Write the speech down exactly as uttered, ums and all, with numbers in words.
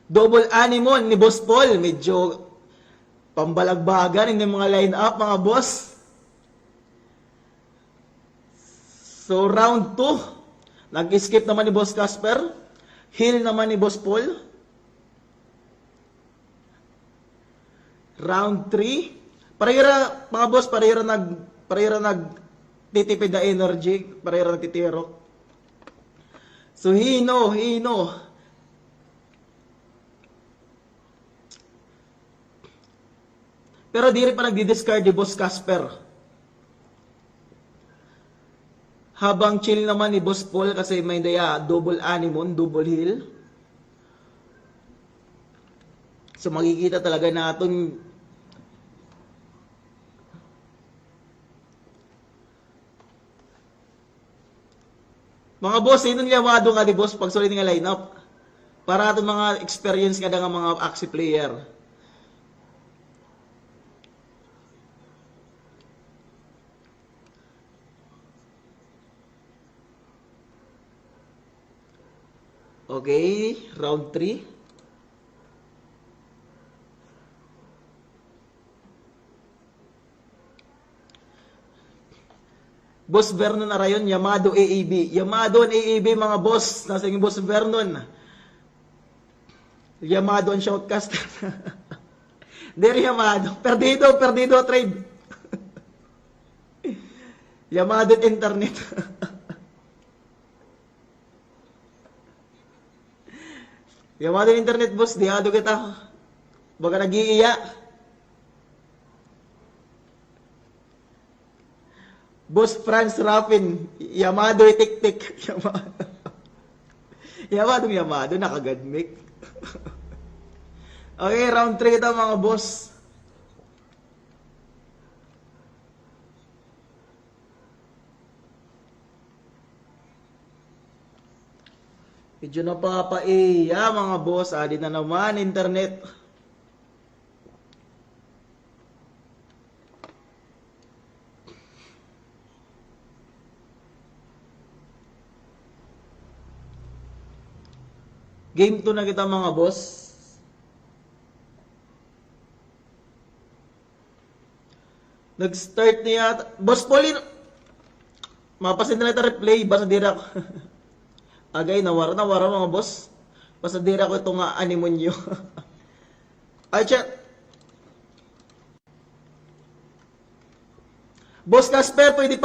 Double anemone ni Boss Paul. Medyo pambalagbagan ini mga line-up, mga boss. So, round two. Nag-skip naman ni Boss Casper. Heal naman ni Boss Paul. Round three. Parehira, mga boss, parehira nag, parehira nagtitipid na energy, parehira nagtitirok. So, hino, hino. Pero diri pa nagdi-discard ni Boss Casper. Habang chill naman ni Boss Paul kasi may daya double anemone, double heal. So, makikita talaga naton. Mga boss, hin-o an Yamado nga di boss pagsulod nga lineup? Para aton mga experience nga da nga mga Axie player. Okay, round three. Boss Vernon Arayon, Yamado A A B. Yamado an A A B, mga boss. Nasiring Boss Vernon. Yamado an shoutcaster. Diri Yamado. Perdido, perdido trade. Yamado an internet. Yamado an internet, boss. Dihado kita. Baga nag-iiya. Boss Franz Raffin, Yamado itiktik. Yama-, Yamado, Yamado, nakagadmik. Okay, round three ito, mga boss. Medyo napapaiya, mga boss. Adi na naman, internet. Game two na kita, mga boss. Nag-start na yata. Boss Pauline, mapasend na lang ta replay. Basta diri ako. Agay, nawara, nawara, mga boss. Basta diri ako ito nga animonyo. Ay, chat. Boss Casper, pwede pa